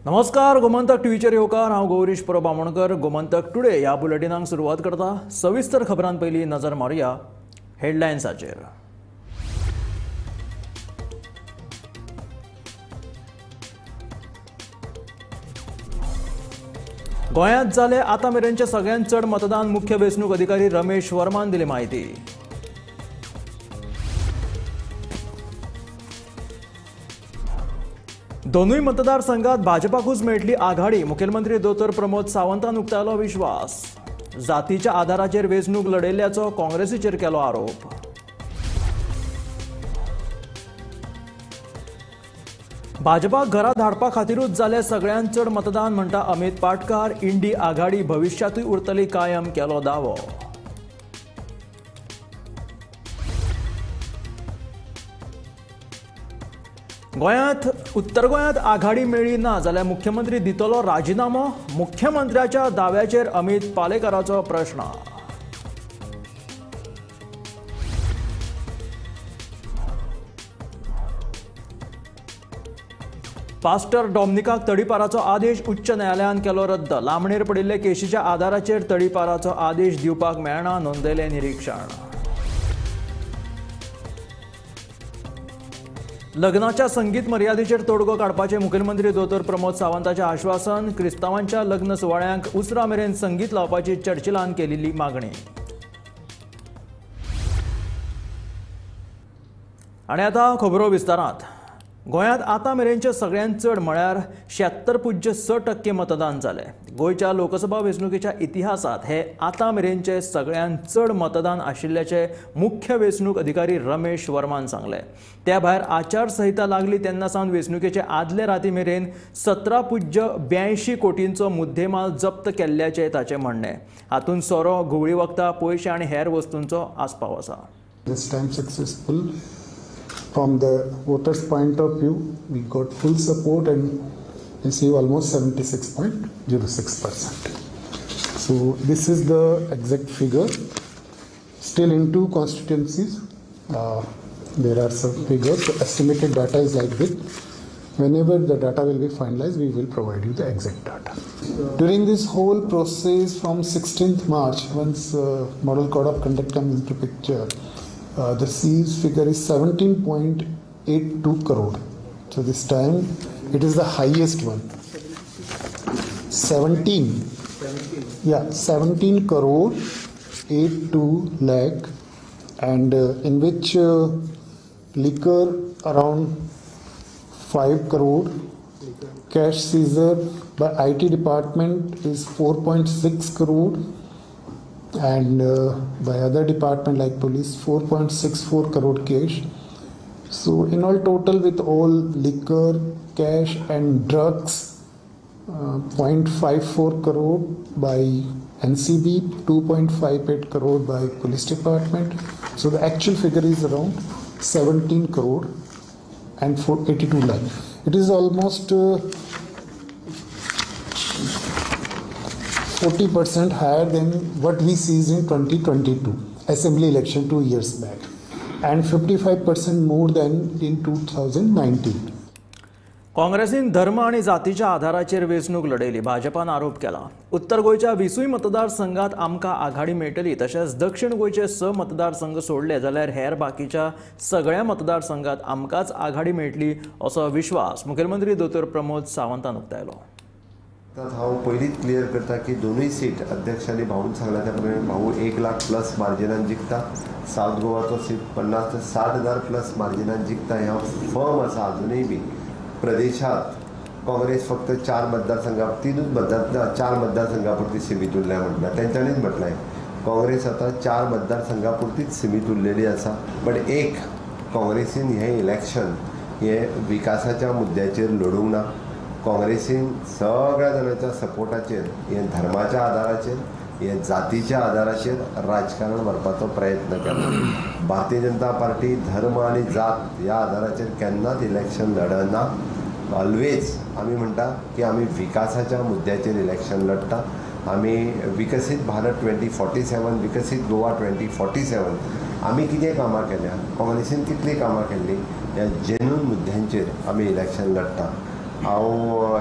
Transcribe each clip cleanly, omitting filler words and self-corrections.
नमस्कार, गोमंतक टीव्हीचेर येवकार. हांव गौरीश परब आमोणकर. गोमंतक टुडे ह्या बुलेटिनाक सुरवात करता. सविस्तर खबरां पयलीं नजर मारुया हेडलायन्साचेर. गोंयांत जालें आतां मेरेनचें सगळ्यांत चड मतदान. मुख्य वेंचणूक अधिकारी रमेश वर्मान दिली म्हायती. दोनूय मतदारसंघात भाजपाकूच मेळटली आघाडी. मुखेलमंत्री दोतोर प्रमोद सावंतान उक्तायलो विश्वास. जातीच्या आधाराचेर वेंचणूक लढयल्ल्याचो काँग्रेसीचेर केलो आरोप. भाजपाक घरा धाडपा खातीरूच जालें सगळ्यांत चड मतदान म्हणटा अमित पाटकार. इंडी आघाडी भविश्यांतूय उरतली कायम, केलो दावो. गोंयांत उत्तर गोंयांत आघाडी मेळ्ळी ना जाल्यार मुख्यमंत्री दितलो राजिनामो. मुख्यमंत्र्याच्या दाव्याचेर अमित पालेकाराचो प्रश्न. पास्टर डॉमनिकाक तडीपाराचो आदेश उच्च न्यायालयान केलो रद्द. लांबणेर पडिल्ले केशीच्या आधाराचेर तडीपाराचो आदेश दिवपाक मेळना, नोंदयलें निरीक्षण. लग्नाच्या संगीत मर्यादेचेर तोडगो काडपाचें मुखेलमंत्री दोतोर प्रमोद सावंताचें आश्वासन. क्रिस्तांवांच्या लग्न सुवाळ्यांक उसरां मेरेन संगीत लावपाची चर्चिलान केल्ली मागणी. आनी आतां खबरो विस्तारांत. गोंयांत आतां मेरेनचें सगळ्यांत चड म्हळ्यार 76.6% मतदान जालें. गोंयच्या लोकसभा वेंचणुकेच्या इतिहासांत हे आतां मेरेनचें सगळ्यांत चड मतदान आशिल्ल्याचें मुख्य वेंचणूक अधिकारी रमेश वर्मान सांगलें. त्या भायर आचारसंहिता लागली तेन्ना सावन वेंचणुकेचे आदले राती मेरेन 17.82 कोटींचो मुद्देमाल जप्त केल्ल्याचें ताचें म्हणणें. हातूंत सोरो, घुंवळी वखदां, पयशे आनी हेर वस्तूंचो आस्पाव आसा. This time successful. From the voters' point of view, we got full support and received almost 76.06%. So this is the exact figure. Still in two constituencies, there are some figures. So estimated data is like this. Whenever the data will be finalized, we will provide you the exact data. During this whole process from 16th March, once Model Code of Conduct comes into picture, the seized figure is 17.82 crore. So this time it is the highest one. 17. Yeah, 17 crore 82 lakh, and in which liquor around 5 crore, cash seizure by IT department is 4.6 crore, and by other department like police 4.64 crore cash. So in all total with all liquor, cash and drugs, 0.54 crore by NCB, 2.58 crore by police department. So the actual figure is around 17 crore and 482 lakh. It is almost 40% higher than what we seized in 2022 assembly election 2 years back, and 55% more than in 2019. काँग्रेसीन धर्म आनी जातीच्या आधाराचेर वेंचणूक लढयली, भाजपान आरोप केला. उत्तर गोंयच्या 20 मतदारसंघात आमकां आघाडी मेळटली. तशेंच दक्षिण गोंयचे 6 मतदारसंघ सोडले जाल्यार हेर बाकीच्या सगळ्या मतदारसंघात आमकांच आघाडी मेळटली असो विश्वास मुखेलमंत्री दोतोर प्रमोद सावंतान उक्तायलो. हांव पयलींच क्लियर करता की दोनूय सीट अध्यक्षांनी भाऊन सांगला त्या प्रमाणे भाऊ 1 लाख प्लस मार्जिनान जिखता. सावथ गोवाचो सीट 50 ते 60 हजार प्लस मार्जिनान जिखता हें हांव फर्म आसा. अजुनूय बी प्रदेशांत काँग्रेस फक्त 4 मतदारसंघा, 3 मतदार, 4 मतदारसंघा पुरती सीमित उरल्या म्हटल्यार तेंच्यांनीच म्हटलें काँग्रेस आतां 4 मतदारसंघा पुरतीच सीमित उरलेली आसा. बट एक काँग्रेसीन हें इलेक्शन हें विकासाच्या मुद्द्याचेर लढूंक ना. काँग्रेसीन सगळ्या जाणांच्या सपोर्टाचेर, हे धर्माच्या आदाराचेर, हे जातीच्या आदाराचेर राजकारण व्हरपाचो प्रयत्न केला. भारतीय जनता पार्टी धर्म आनी जात ह्या आदाराचेर केन्नाच इलेक्शन लढना. ऑलवेज आमी म्हणटा की आमी विकासाच्या मुद्द्याचेर इलेक्शन लढटा. आमी विकसीत भारत 2047, विकसीत गोवा 2047 आमी कितें कामां केल्या, काँग्रेसीन कितलीं कामां केल्लीं, ह्या जेन्यून मुद्द्यांचेर आमी इलेक्शन लढटा. हांव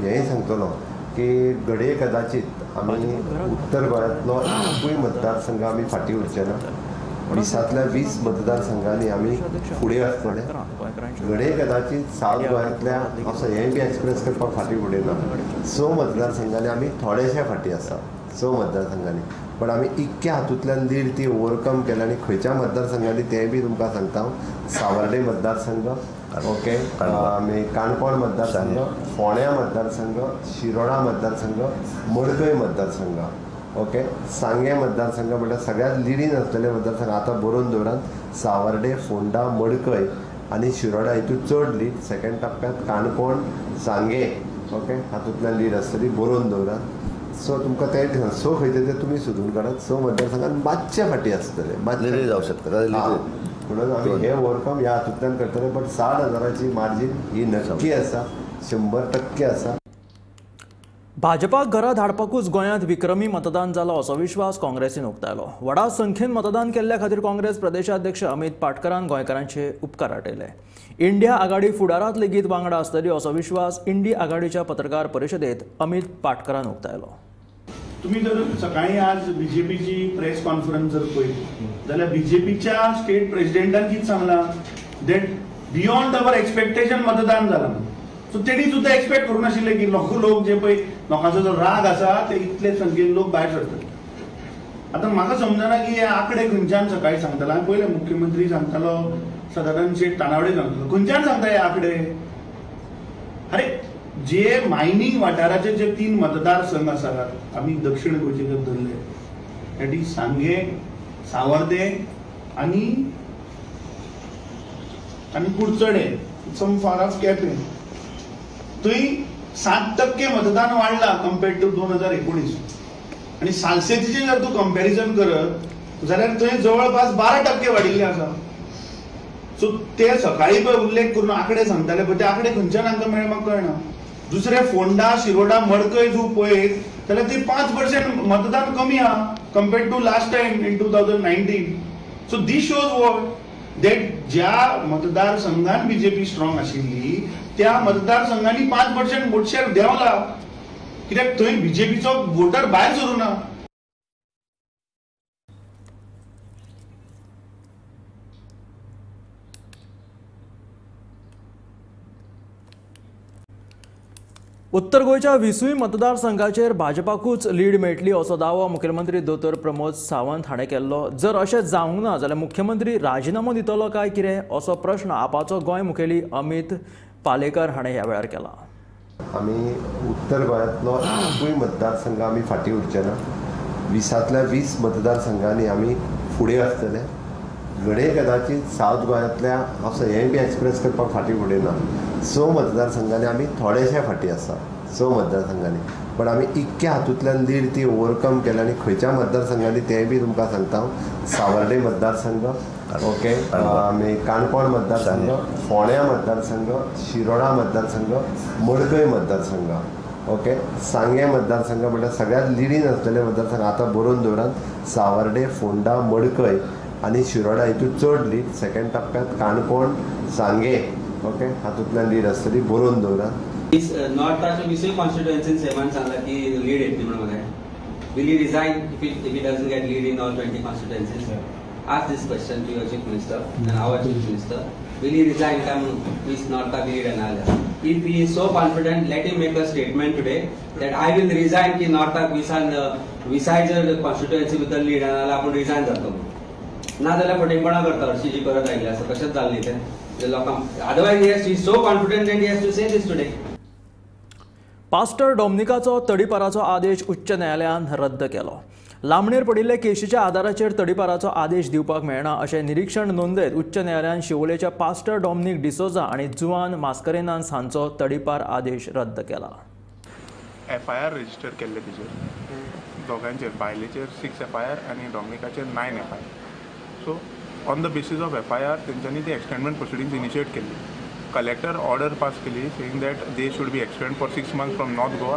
हेंय सांगतलो की घडये कदाचित आमी उत्तर गोंयांतलो एकूय मतदारसंघ आमी फाटीं उरचे ना. 20 20 मतदारसंघांनी आमी फुडें आसतले. घडये कदाचित सावथ गोंयांतल्या असो हें बी एक्सप्रेस करपाक फाटीं फुडें ना. 6 मतदारसंघांनी आमी थोडेशे फाटीं आसा, 6 मतदारसंघांनी, पण आमी इतक्या हातूंतल्यान लीड ती ओवरकम केल्या. आनी खंयच्या मतदारसंघांनी तें बी तुमकां सांगता हांव. सावर्डे मतदारसंघ, ओके, आमी काणकोण मतदारसंघ, फोंड्या मतदारसंघ, शिरोडा मतदारसंघ, मडकय मतदारसंघ, ओके, सांगें मतदारसंघ म्हळ्यार सगळ्यांत लिडीन आसलेले मतदारसंघ आतां बरोवन दवरात. सावर्डे, फोंडा, मडकय आनी शिरोडा हितून चड लीड. सेकंड टप्प्यांत काणकोण, सांगें, ओके, हातूंतल्यान लीड आसतली, बरोवन दवरात. सो तुमकां तें सो खंयचे ते तुमी सोदून काडात. 6 मतदारसंघान मातशे फाटीं आसतले, मातशे जावं शकता, म्हणून आमी हे ओवरकम ह्या हातूंतल्यान करतले. बट 60,000ची मार्जीन ही नक्की आसा, 100% आसा. भाजपाक घरा धाडपाकूच गोंयांत विक्रमी मतदान जालो असो विश्वास काँग्रेसीन उक्तायलो. व्हडा संख्येन मतदान केल्ल्या खातीर काँग्रेस प्रदेशाध्यक्ष अमित पाटकरान गोंयकारांचे उपकार आटयले. इंडिया आघाडी फुडारांत लेगीत वांगडा आसतली असो विश्वास इंडी आघाडीच्या पत्रकार परिशदेत अमित पाटकरान उक्तायलो. तुम्ही जर सकाळी आज बीजेपीची प्रेस कॉन्फरन्स जर पळयली जाल्यार बीजेपीच्या स्टेट प्रेसिडेंटान कितें सांगलां that beyond our expectation मतदान जालां. सो तेणी सुद्दां एक्सपेक्ट करूं नाशिल्लें की लोक जे पळय लोकांचो जो राग आसा ते इतले संख्येन लोक भायर सरतले. आतां म्हाका समजना की हे आंकडे खंयच्यान सकाळी सांगताले. हांवें पळयलें मुख्यमंत्री सांगतालो, सदानंद शेट तानावडे सांगतालो, खंयच्यान सांगता हे आंकडे? अरे जे मायनिंग वाठाराचे जे 3 मतदारसंघ आसात आमी दक्षिण गोंयचे जर धरले that is सांगें, सावर्दे आनी आनी कुडचडे, सम फार ऑफ केपें, थंय 7% मतदान वाडला कंपेर्ड टू 2019. आनी सालसेतीचें जर तूं कंपेरिजन करत जाल्यार थंय जवळपास 12% वाडिल्लें आसा. सो ते सकाळी पळय उल्लेख करून आंकडे सांगताले पळय ते आंकडे खंयच्यान हांकां मेळ्ळे म्हाका कळना. दुसरे फोंडा, शिरोडा, मडकय तूं पळयत जाल्यार ते 5% मतदान कमी आहा compared to last time in 2019. So this shows what that ज्या मतदारसंघान बीजेपी स्ट्रॉंग आशिल्ली त्या मतदारसंघांनी 5% वोट शेअर देंवला, कित्याक थंय बीजेपीचो वोटर भायर सरूं ना. उत्तर गोंयच्या 20 मतदारसंघाचेर भाजपाकूच लीड मेळटली असो दावो मुखेलमंत्री दोतोर प्रमोद सावंत हाणें केल्लो. जर अशें जावंक ना जाल्यार मुख्यमंत्री राजिनामो दितलो काय कितें असो प्रश्न आपाचो गोंय मुखेली अमित पालेकर हाणें ह्या वेळार केला. आमी उत्तर गोंयांतलो एकूय मतदारसंघ आमी फाटीं उरचे ना. 20 20 मतदारसंघांनी आमी फुडें आसतले. घडये कदाचित सावथ गोंयांतल्या असो हें बी एक्सप्रेस करपाक फाटीं फुडें ना. 6 मतदारसंघांनी आमी थोडेशे फाटीं आसा, 6 मतदारसंघांनी, पण आमी इतक्या हातूंतल्यान लीड ती ओवरकम केल्या. आनी खंयच्या मतदारसंघांनी तें बी तुमकां सांगता हांव. सावर्डे मतदारसंघ, ओके, आमी काणकोण मतदारसंघ, फोंड्या मतदारसंघ, शिरोडा मतदारसंघ, मडकय मतदारसंघ, ओके, सांगें मतदारसंघ म्हळ्यार सगळ्यांत लिडीन आसलेले मतदारसंघ आतां बरोवन दवरात. सावर्डे, फोंडा, मडकय आनी शिरोडा हितून चड लीड. सेकंड टप्प्यांत काणकोण, सांगें, ओके, हातूंतल्यान लीड आसतली, बरोवन दवरात. नॉर्थाच्या 20 कॉन्स्टिट्युएन्सीन सेमान सांगला की लीड येतली म्हणून म्हाका. Will he resign if he doesn't get lead in all 20 constituencies? Ask this question to your chief minister and our chief minister. Will he resign काय म्हणून 20 नॉर्थाक लीड येना जाल्यार? If he is so confident, let him make a statement today that I will resign की नॉर्थाक 20 जर constituency भितर lead येना जाल्यार आपूण रिजायन जातलो. ना जाल्यार फटींगपणां करता हरशीं जी करत आयिल्ली आसा तशेंच जालें न्ही तें लोकांक. Otherwise he is so confident and he has to say this today. Pastor डॉमनिकाचो तडीपाराचो आदेश उच्च न्यायालयान रद्द केलो. लांबणेर पडिल्ले केशीच्या आदाराचेर तडीपाराचो आदेश दिवपाक मेळना अशें निरीक्षण नोंदयत उच्च न्यायालयान शिवोलेच्या पास्टर डॉमनिक डिसोजा आनी जुआन मास्करेनास हांचो तडीपार आदेश रद्द केला. एफआयआर रजिस्टर केल्ले तेजेर दोगांचेर, बायलेचेर 6 एफआयआर आनी डॉमनिकाचेर 9 FIR. So on the basis of FIR तेंच्यांनी ती एक्सटेंडमेंट प्रोसिडींग्स इनिशिएट केल्ली. कलेक्टर ऑर्डर पास केली saying that they should be extend for 6 months from North Goa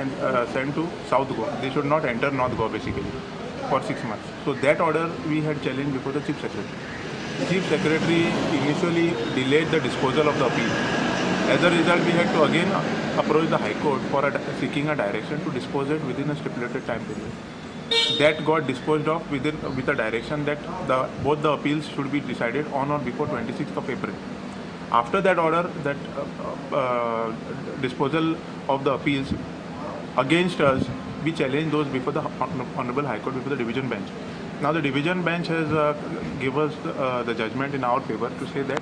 and send to South Goa. They should not enter North Goa basically for 6 months. So that order we had challenge before the chief secretary. Chief secretary initially delayed the disposal of the appeal As a result, we had to again approach the High Court for seeking a direction to dispose it within a stipulated time period. That got disposed of with a direction that both the appeals should be decided on or before 26th of April. After that order, that disposal of the appeals against us, we challenged those before the Honorable High Court, before the division bench. Now the division bench has given us the judgment in our favor to say that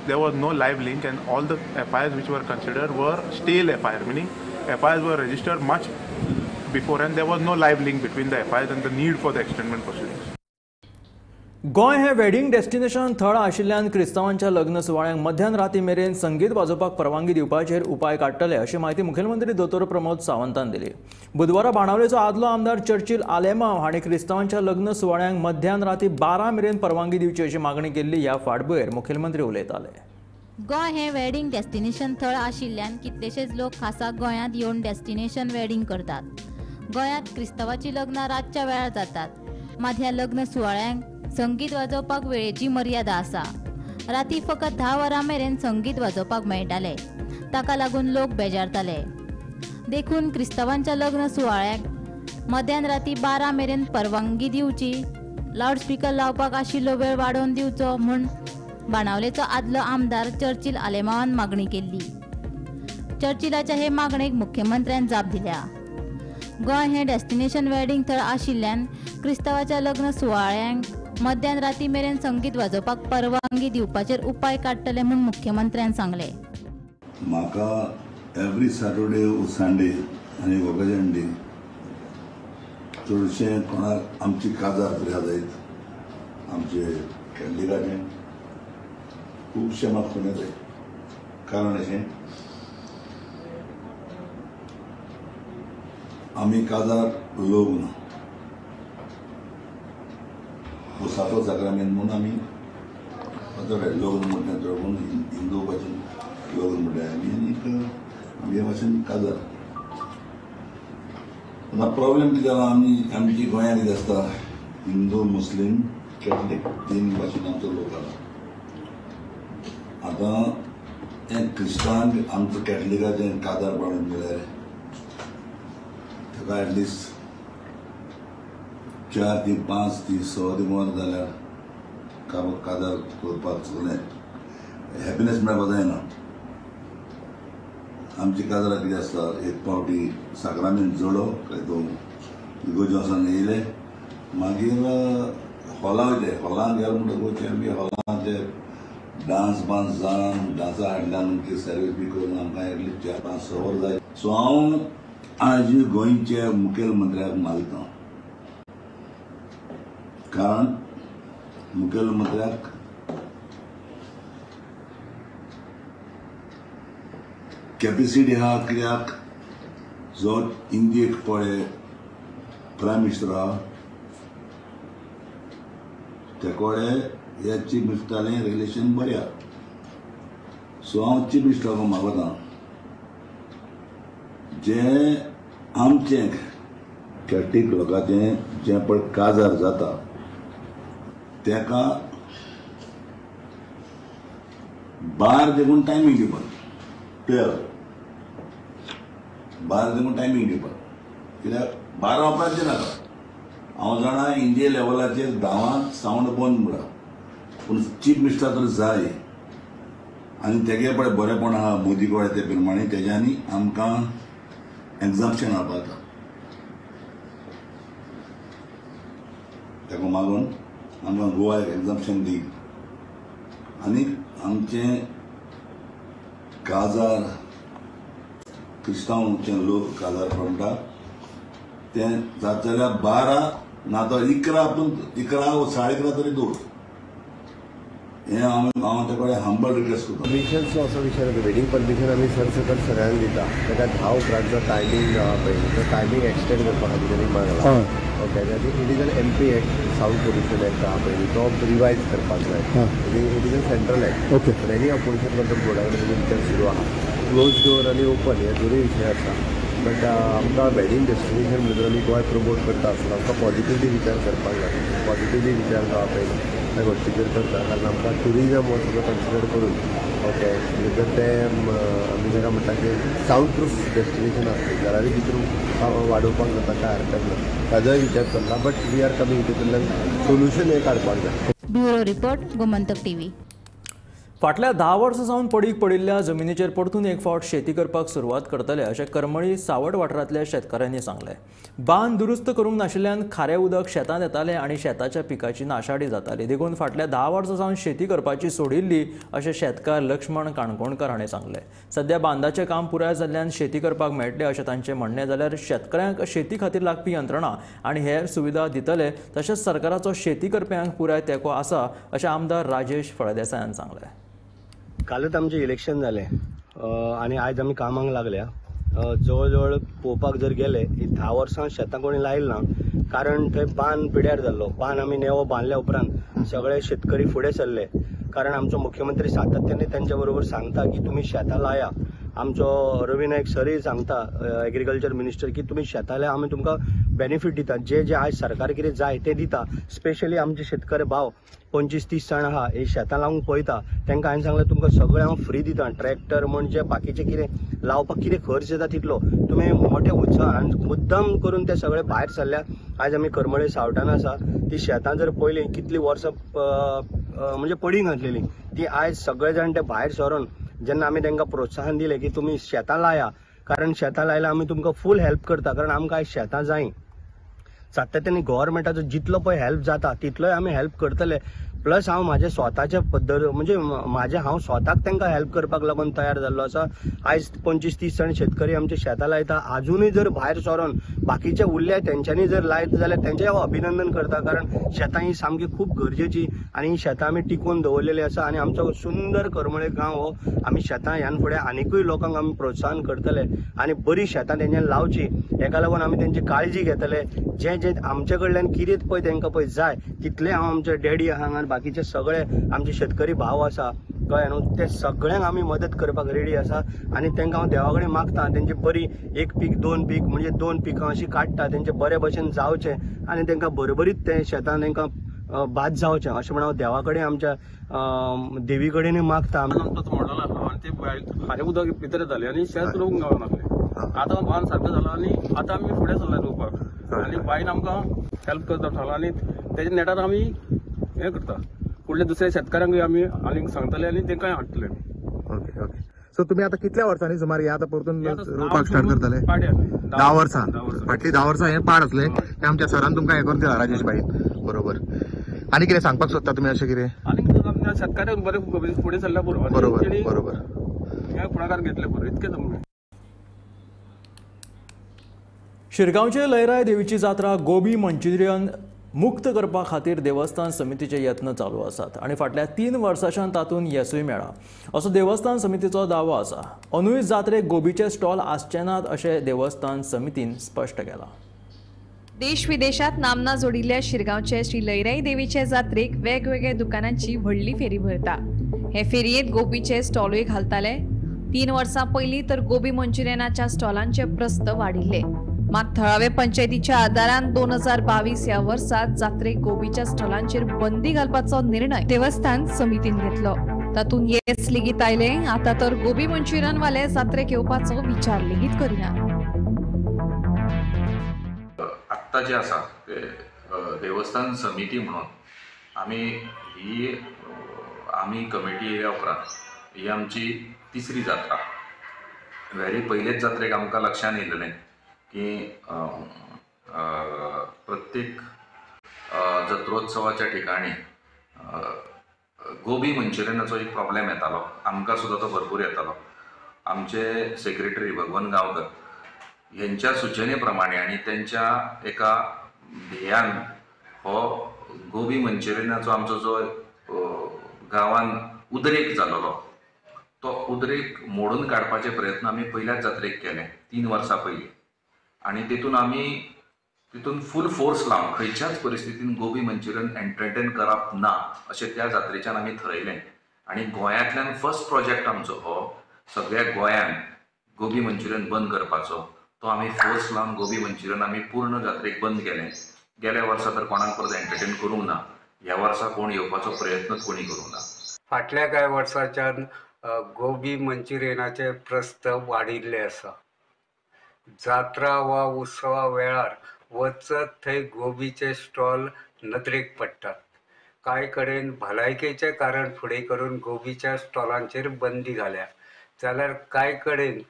there was no live link and all the FIRs which were considered were stale FIR, meaning FIRs were registered much before and there was no live link between the FIRs and the need for the extendment proceedings. Goa हे wedding destination थळ आशिल्ल्यान क्रिस्तांवांच्या लग्न सुवाळ्यांक मध्यान राती मेरेन संगीत वाजोवपाक परवानगी दिवपाचेर उपाय काडटले अशी म्हायती मुखेलमंत्री दोतोर प्रमोद सावंतान दिली. बुधवारा बाणावलेचो आदलो आमदार चर्चिल आलेमाव हांणी क्रिस्तांवांच्या लग्न सुवाळ्यांक मध्यान राती 12 मेरेन परवानगी दिवची अशी मागणी केल्ली. ह्या फाटभुंयेर मुखेलमंत्री उलयताले. गोंय हे वेडिंग डेस्टिनेशन थळ आशिल्ल्यान कितलेशेच लोक खासा गोंयांत येवन डेस्टिनेशन वेडिंग करतात. गोंयांत क्रिस्तांवाची लग्नां रातच्या वेळार जातात, मात ह्या लग्न सुवाळ्यांक संगीत वाजोवपाक वेळेची मर्यादा आसा. राती फकत 10 वरां मेरेन संगीत वाजोवपाक मेळटाले, ताका लागून लोक बेजारताले. देखून क्रिस्तांवांच्या लग्न सुवाळ्याक मध्यान राती 12 मेरेन परवानगी दिवची, लावडस्पीकर लावपाक आशिल्लो वेळ वाडोवन दिवचो म्हूण बाणावलेचो आदलो आमदार चर्चिल आलेमावान मागणी केल्ली. चर्चिलाच्या हे मागणेक मुख्यमंत्र्यान जाप दिल्या. गोंय हें डेस्टिनेशन वेडिंग थळ आशिल्ल्यान क्रिस्तांवाच्या लग्न सुवाळ्यांक मध्यान राती मेरेन संगीत वाजोवपाक परवानगी दिवपाचेर उपाय काडटले म्हूण मुख्यमंत्र्यान सांगलें. म्हाका एवरी सॅटरडे संडे आनी वोकेजन डे चडशें कोणाक आमची काजार तरी जायत आमचे कॅथलिकाचें खुबशें म्हाका फोन येताय. कारण अशें आमी काजार लग्न सातो साक्रामेंत म्हणून आमी लग्न म्हणटा चड करून हिंदू भाशेन लग्न म्हणटा आमी आनीक आमगे भाशेन काजार. आतां प्रॉब्लेम कितें जाला आमी आमची गोंयांत कितें आसता हिंदू मुस्लीम कॅथलीक तीन भाशेन आमचो लोक आसा. आतां हें क्रिस्तांव आमचो कॅथलिकाचें काजार प्रॉब्लेम म्हळ्यार ताका एटलिस्ट 4 ती 5 ती 6 ती वरां जाल्यार काजार करपाक सगळें हॅपिनेस मेळपाक जायना. आमची काजारां कितें आसता एक पावटी साक्रामेंत जोडो काय तो इगोर्जे वचोन येयले मागीर हॉलां वयताय. हॉलान गेले म्हणटकूच आमगे हॉलान ते डांस बांस जावन डांसा हाडल्यान आमची सर्वीस बी करून आमकां एटलिस्ट 4 5 6 वरां जाय. सो हांव आज गोंयच्या मुखेलमंत्र्याक मागता, कारण मुखेलमंत्र्याक कॅपेसिटी आहा कित्याक जो इंडियेक पळय प्रायम मिनिस्टर आहा ते कडेन ह्या चीफ मिनिस्टरालें रिलेशन बरें आहा. सो हांव चीफ मिनिस्टराक मागता जें आमचें कॅथलीक लोकांचें जें पळय काजार जाता तेका 12 देखून टायमींग दिवपाक 12 12 देखून टायमींग दिवपाक कित्याक 12 उपरांत नाका. हांव जाणा इंडिया लेवलाचेर 10 सावंड बंद म्हणटा पूण चीफ मिनिस्टर तर जाय आनी तेगे पळय बरेंपण आहा मोदी कडेन ते प्रमाणे तेज्यांनी आमकां एग्जाम्पशन हाडपाक जाता. ताका मागून आमकां गोवा एक एग्जाम्पशन दी आनी आमचें काजार क्रिस्तांवचे लोक काजार म्हणटा तें जात जाल्यार 12 ना तर 11 पूण 11 11:30 तरी दवर. हें हांव ते कडेन हंबल रिक्वेस्ट करता. परमिशनचो असो विशय ना, वेडींग परमिशन आमी सरसकट सगळ्यांक दिता. ताका 10 उपरांतचो टायमींग आहा पळय तो टायमींग एक्सटेंड करपा खातीर तांणी मागला. ओके, आनी it is an MP act, sound pollution act आहा पळय तो रिवायज करपाक जाय. It is a central act. Okay, any opposition control बोर्डा कडेन विचार सुरू आहा. क्लोज डोर आनी ओपन हे दोनूय विशय आसा. बट आमकां वेडींग डेस्टिनेशन म्हणून आमी गोंय प्रमोट करता आसतना आमकां पॉझिटिवली विचार करपाक जाय. पॉझिटिवली विचार जो आहा पळय त्या गोश्टीचेर करता, कारण आमकां ट्युरिजम हो सगळो कन्सिडर करून ओके, जर तें आमी ताका म्हणटा की सावंड प्रूफ डेस्टिनेशन आसलें जाल्यारूय भितर वाडोवपाक जाता, कांय हरकत ना, ताजोय विचार चल्ला. बट we are coming, तितूंतल्यान सोल्युशन हें काडपाक जाय. Bureau report, Gomantak TV. फाटल्या 10 वर्सां सावन पडीक पडिल्ल्या जमिनीचेर परतून एक फावट शेती करपाक सुरवात करतले अशें करमळी सावड वाठारांतल्या शेतकारांनी सांगलें. बांद दुरुस्त करूंक नाशिल्ल्यान खारें उदक शेतांत येतालें आनी शेताच्या पिकाची नाशाडी जाताली. देखून फाटल्या 10 वर्सां सावन शेती करपाची सोडिल्ली अशें शेतकार लक्ष्मण काणकोणकर हाणें सांगलें. सद्या बांदाचें काम पुराय जाल्ल्यान शेती करपाक मेळटलें अशें तांचें म्हणणें. जाल्यार शेतकऱ्यांक शेती खातीर लागपी यंत्रणा आनी हेर सुविधा दितले, तशेंच सरकाराचो शेती करप्यांक पुराय तेंको आसा अशें आमदार राजेश फळदेसायान सांगलें. कालच आमचें इलेक्शन जालें आनी आयज आमी कामाक लागल्या. जवळ जवळ पळोवपाक जर गेले 10 वर्सां शेतां कोणी लायलें ना, कारण थंय बांद पिड्यार जाल्लो. बांद आमी नेवो बांदल्या उपरांत सगळे शेतकरी फुडें सरले, कारण आमचो मुख्यमंत्री सातत्याने त्यांच्या बरोबर सांगता की तुमी शेतां लाया. आमचो रवी नायक सरय सांगता एग्रीकल्चर मिनिस्टर की तुमी शेतां लाया, आमी तुमकां बेनिफीट दिता, जे जे आयज सरकार कितें जाय तें दिता. स्पेशली आमचे शेतकरी भाव 25-30 जाण आहा हे शेतां लावंक पळयता, तांकां हांवें सांगलें तुमकां सगळें हांव फ्री दिता, ट्रॅक्टर म्हणजे बाकीचें कितें लावपाक कितें खर्च येता तितलो तुमी मोठ्या उत्साहान मुद्दम करून ते सगळे भायर सरल्या. आयज आमी करमळे सावटान आसा, ती शेतां जर पळयली कितलीं वर्सां म्हणजे पडींग घातलेली ती आयज सगळे जाण ते भायर सरून जेन्ना आमी तांकां प्रोत्साहन दिलें की तुमी शेतां लाया, कारण शेतां लायल्यार आमी तुमकां फूल हेल्प करता, कारण आमकां आयज शेतां जाय. सातत्याने गव्हर्मेंटाचो जितलो पळय हेल्प जाता तितलोय आमी हेल्प करतले. प्लस हांव म्हाजे स्वताचे पद्दत म्हणजे म्हाजे हांव स्वताक तांकां हेल्प करपाक लागून तयार जाल्लो आसा. आयज 25-30 जाण शेतकरी आमचे शेतां लायता. आजुनूय जर भायर सरून बाकीचे उरले तेंच्यांनी जर लायत जाल्यार तेंचें हांव अभिनंदन करता, कारण शेतां ही सामकी खूब गरजेची आनी ही शेतां आमी टिकोवन दवरलेली आसा. आनी आमचो सुंदर करमळे गांव हो आमी शेतां ह्यान फुडें आनिकूय लोकांक आमी प्रोत्साहन करतले आनी बरी शेतां तेंच्यांनी लावची हेका लागून आमी तेंची काळजी घेतले. जे जे आमचे कडल्यान कितें पळय तांकां पळय जाय तितलें हांव आमचे डॅडी आहा हांगा बाकीचे सगळे आमचे शेतकरी भाव आसा कळ्ळें न्हू, ते सगळ्यांक आमी मदत करपाक रेडी आसा. आनी तांकां हांव देवा कडेन मागता तेंची बरी 1 पीक 2 पीक म्हणजे 2 पिकां अशीं काडटा तेंचे बरे भशेन जावचें आनी तांकां बरोबरीत तें शेतान तांकां बाद जावचें अशें म्हण हांव देवा कडेन आमच्या देवी कडेनूय मागता. मोडलेलो आसलो आनी ते खारें उदक भितर येतालें आनी शेत रोवंक गावनासलें. आतां बांद सारको जाला आनी आतां आमी फुडें सरला रोवपाक आनी बायन आमकां हेल्प करता सांगला आनी तेच्या नेटार आमी हें करता. फुडल्या दुसऱ्या शेतकारांकूय आमी आनीक सांगतले आनी तांकांय हाडटले. Okay okay. सो तुमी आतां कितल्या वर्सांनी सुमार हे आतां परतून रोवपाक स्टार्ट करतले? 10 वर्सां. फाटलीं 10 वर्सां हें पाड आसलें तें आमच्या सरान तुमकां हें करून दिलां राजेश भाई, बरोबर. आनी कितें सांगपाक सोदता तुमी अशें कितें? आनी शेतकारांक बरें फुडें सरल्यार बरो, बरोबर बरोबर, हें फुडाकार घेतलें बरो, इतकें तुमकां. शिरगांवचे लयराय देवीची जात्रा गोबी मंचुरियन मुक्त करपा खातीर देवस्थान समितीचे यत्न चालू आसात आनी फाटल्या 3 वर्सांच्यान तातूंत येसूय मेळ्ळां असो देवस्थान समितीचो दावो आसा. अंदूय जात्रेक गोबीचे स्टॉल आसचे नात अशें देवस्थान समितीन स्पश्ट केलां. देश विदेशात नामना जोडिल्ल्या शिरगांवचे श्री लयराई देवीचे जात्रेक वेगवेगळ्या दुकानांची व्हडली फेरी भरता. हे फेरयेंत गोबीचे स्टॉलूय घालताले. 3 वर्सां पयलीं तर गोबी मंचुरियनाच्या स्टॉलांचे प्रस्त वाडिल्ले. मात थळावे पंचायतीच्या आदारान 2022 ह्या वर्सात जात्रेक गोबीच्या स्टॉलांचेर बंदी घालपाचो निर्णय देवस्थान समितीन घेतलो. तातूंत येस लेगीत आयलें. आतां तर गोबी मंचुरियन वाले जात्रेक येवपाचो विचार लेगीत करिना. आत्ता जे आसा ते देवस्थान समिती म्हणून आमी ही आमी कमिटी येयल्या उपरांत ही आमची 3री जात्रा. वेरी पयलेच जात्रेक आमकां लक्षान येयलेलें की प्रत्येक जत्रोत्सवाच्या ठिकाणी गोबी मंचुरियनाचो एक प्रॉब्लेम येतालो, आमकां सुद्दां तो भरपूर येतालो. आमचे सेक्रेटरी भगवन गांवकर हेंच्या सुचने प्रमाणे आनी तेंच्या एका ध्येयान हो गोबी मंचुरियनाचो आमचो जो गांवान उदरेक जालोलो तो उदरेक मोडून काडपाचे प्रयत्न आमी पयल्याच जात्रेक केले 3 वर्सां पयलीं आनी तेतून आमी तितून फूल फोर्स लावन खंयच्याच परिस्थितीन गोबी मंचुरियन एंटरटेन करप ना अशें त्या जात्रेच्यान आमी थरयलें. आनी गोंयांतल्यान फर्स्ट प्रोजेक्ट आमचो हो सगळ्या गोंयान गोबी मंचुरियन बंद करपाचो, तो आमी फोर्स लावन गोबी मंचुरियन आमी पूर्ण जात्रेक बंद केलें. गेल्या वर्सा तर कोणाक परत एंटरटेन करूंक ना, ह्या वर्सा कोण येवपाचो प्रयत्नच कोणी करूंक ना. फाटल्या कांय वर्सांच्यान गोबी मंचुरियनाचे प्रस्थ वाडिल्ले आसा. जात्रा वा उत्सवा वेळार वचत थंय गोबीचे स्टॉल नदरेक पडटात. कांय कडेन भलायकेचें कारण फुडें करून गोबीच्या स्टॉलांचेर बंदी घाल्या, जाल्यार कांय कडेन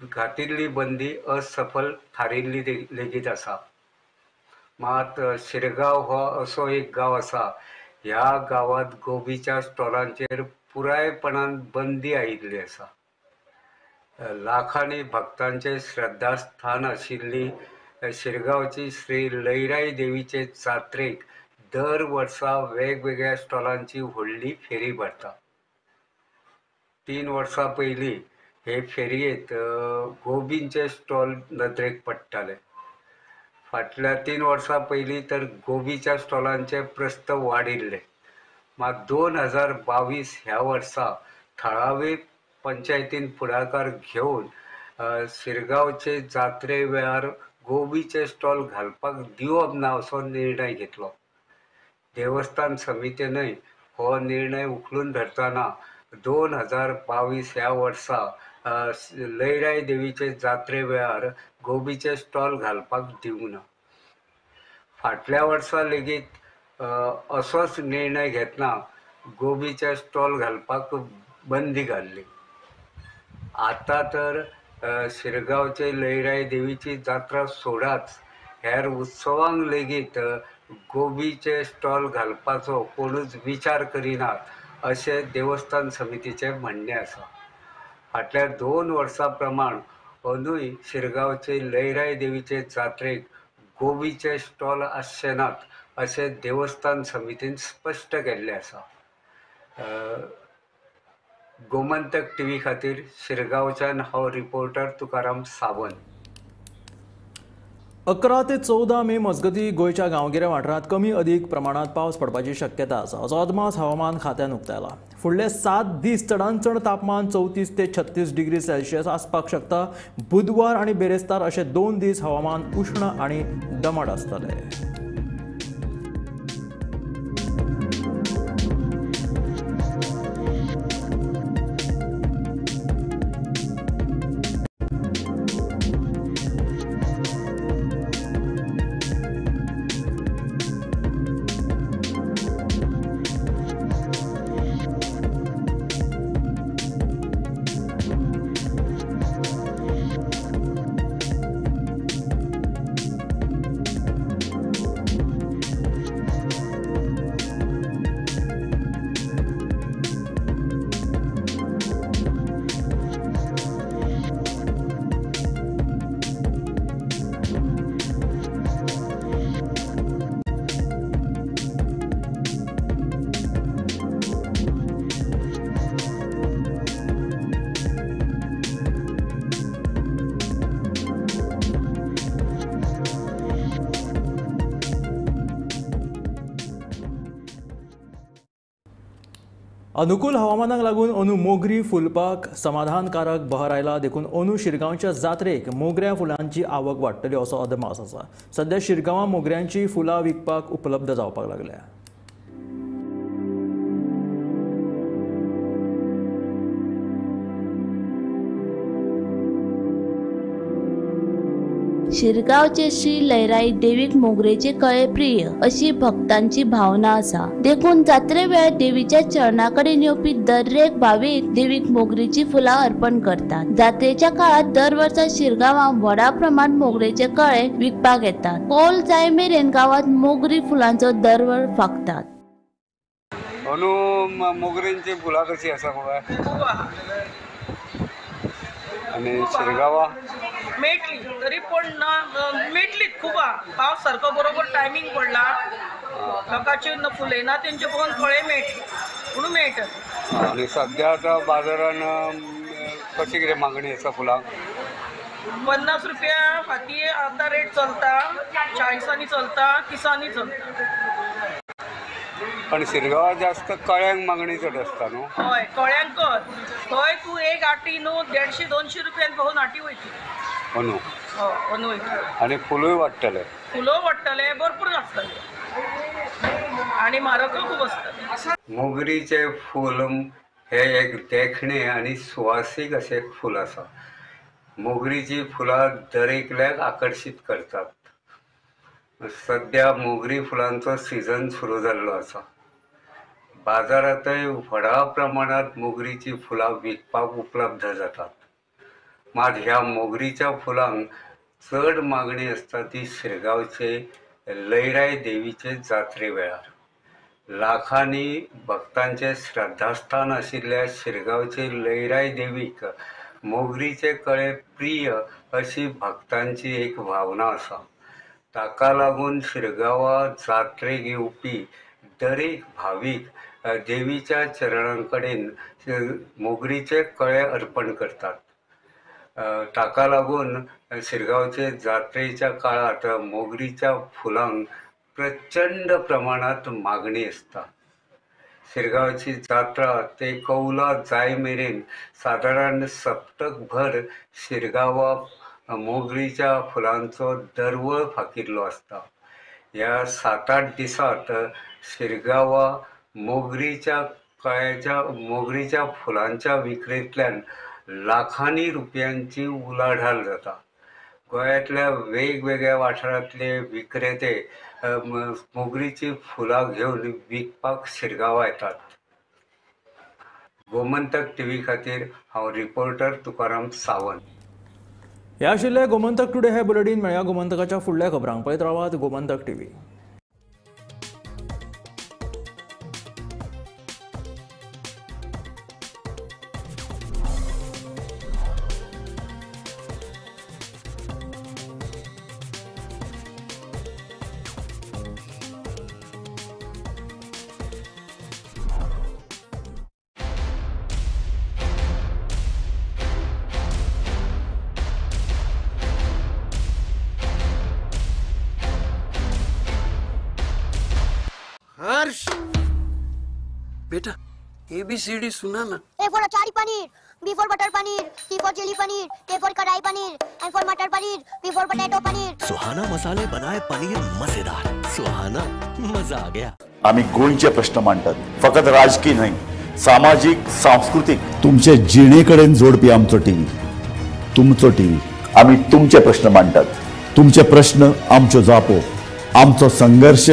घातिल्ली बंदी असफल थारिल्ली लेगीत आसा. मात शिरगांव हो असो एक गांव आसा, ह्या गांवांत गोबीच्या स्टॉलांचेर पुरायपणान बंदी आयिल्ली आसा. लाखांनी भक्तांचें श्रद्धास्थान आशिल्ली शिरगांवची श्री लयराई देवीचे जात्रेक दर वर्सा वेगवेगळ्या स्टॉलांची व्हडली फेरी भरता. 3 वर्सां पयलीं हे फेरयेंत गोबींचे स्टॉल नदरेक पडटाले. फाटल्या 3 वर्सां पयलीं तर गोबीच्या स्टॉलांचे प्रस्थ वाडिल्ले. मात 2022 ह्या वर्सा थळावे पंचायतीन फुडाकार घेवन शिरगांवचे जात्रे वेळार गोबीचे स्टॉल घालपाक दिवप ना असो निर्णय घेतलो. देवस्थान समितीनय हो निर्णय उखलून धरतना 2022 ह्या वर्सा लयराई देवीचे जात्रे वेळार गोबीचे स्टॉल घालपाक दिवंक ना. फाटल्या वर्सा लेगीत असोच निर्णय घेतना गोबीचे स्टॉल घालपाक बंदी घाल्ली. आतां तर शिरगांवचे लयराई देवीची जात्रा सोडाच, हेर उत्सवांक लेगीत गोबीचे स्टॉल घालपाचो कोणूच विचार करिनात अशें देवस्थान समितीचें म्हणणें आसा. फाटल्या 2 वर्सां प्रमाण अंदूय शिरगांवचे लयराई देवीचे जात्रेक गोबीचे स्टॉल आसचे नात अशें देवस्थान समितीन स्पश्ट केल्लें आसा. गोमंतक टीव्ही खातीर शिरगांवच्यान हांव रिपोर्टर तुकाराम सावंत. 11 ते 14 मे मजगती गोंयच्या गांवगिऱ्या वाठारांत कमी अदीक प्रमाणांत पावस पडपाची शक्यता आसा असो अदमास हवामान खात्यान उक्तायला. फुडले 7 दीस चडांत चड तापमान 34 ते 36 डिग्री सेल्सियस आसपाक शकता. बुधवार आनी बेरेस्तार अशे 2 दीस हवामान उश्ण आनी दमट आसतलें. अनुकूल हवामानाक लागून अंदू मोगरी फुलपाक समाधानकारक बहर आयला देखून अंदू शिरगांवच्या जात्रेक मोगऱ्या फुलांची आवक वाडटली असो अदमास आसा. सध्या शिरगांवां मोगऱ्यांची फुलां विकपाक उपलब्ध जावपाक लागल्या. शिरगांवचे श्री लयराई देवीक मोगरेचे कळे प्रिय अशी भक्तांची भावना आसा. देखून जात्रे वेळार देवीच्या चरणा कडेन येवपी दरेक भावीक देवीक मोगरेची फुलां अर्पण करतात. जात्रेच्या काळात दर वर्सा शिरगांवां व्हडा प्रमाणात मोगरेचे कळे विकपाक येतात. कौल जाय मेरेन गांवांत मोगरी फुलांचो दरवळ फांकतात. अंदू मोगरेंची फुलां कशी आसा आनी शिरगांवां मेळटली तरी पण ना मेळटली खूब आहा. पावस सारको बरोबर टायमींग पडला, लोकांचे फुलयना तेंचे पळोवन कळे मेळटली म्हणून मेळटा. आनी सद्या आतां बाजारान कशी कितें मागणी आसा फुलांक? 50 रुपया फाती आतां रेट चलता, 40 चलता, 30 चलता. पण शिरगांवां जास्त कळ्यांक मागणी चड आसता न्हू? हय, कळ्यांक कर थंय तूं एक आटी न्हू 150-200 रुपयान पळोवन आटी वयतली. अंदू हय, अंदू वयतली. आनी फुलूय वाडटले? फुलां वाडटले, भरपूर आसतले आनी म्हारगूय खूब आसतले. मोगरीचें फूल हे एक देखणें आनी सुवासीक अशें फूल आसा. मोगरीचीं फुलां दरेकल्याक आकर्शीत करतात. सद्या मोगरी फुलांचो सिजन सुरू जाल्लो आसा. बाजारांतय व्हडा प्रमाणांत मोगरीचीं फुलां विकपाक उपलब्ध जातात. मात ह्या मोगरीच्या फुलांक चड मागणी आसता ती शिरगांवचे लयराई देवीचे जात्रे वेळार. लाखांनी भक्तांचे श्रद्धास्थान आशिल्ल्या शिरगांवचे लयराई देवीक मोगरीचे कळे प्रिय अशी भक्तांची एक भावना आसा. ताका लागून शिरगांवा जात्रेक येवपी दरेक भावीक देवीच्या चरणां कडेन मोगरीचे कळे अर्पण करतात. ताका लागून शिरगांवचे जात्रेच्या काळांत मोगरीच्या फुलांक प्रचंड प्रमाणांत मागणी आसता. शिरगांवची जात्रा ते कौला जाय मेरेन सादारण सप्तकभर शिरगांवा मोगरीच्या फुलांचो दरवळ फाकिल्लो आसता. ह्या 7-8 दिसांत शिरगांवा मोगरीच्या कळ्याच्या मोगरीच्या फुलांच्या विक्रेंतल्यान लाखांनी रुपयांची उलाढाल जाता. गोंयांतल्या वेगवेगळ्या वाठारांतले विक्रेते मोगरीची फुलां घेवन विकपाक शिरगांवा येतात. गोमंतक टीव्ही खातीर हांव रिपोर्टर तुकाराम सावंत. हे आशिल्ले गोमंतक टुडे हे बुलेटीन. मेळया गोमंतकाच्या फुडल्या खबरांक. पळयत रावात गोमंतक टीव्ही. हर्ष बेटा ABCD सुना ना. A for achari paneer, B for butter paneer, C for chilli paneer, K for kadai paneer, M for matar paneer, P for potato paneer. Suhana मसाले बनाए पनीर मजेदार. सुहाना मजा आ गया. आम्ही गोंयचे प्रश्न मांडतात, फकत राजकीय न्हय, सामाजीक, सांस्कृतीक, तुमचे जिणेकडेन जोडपी आमचो टीव्ही, तुमचो टीव्ही. आम्ही तुमचे प्रश्न मांडतात, तुमचे प्रश्न आमच्यो जापो, आमचो संघर्ष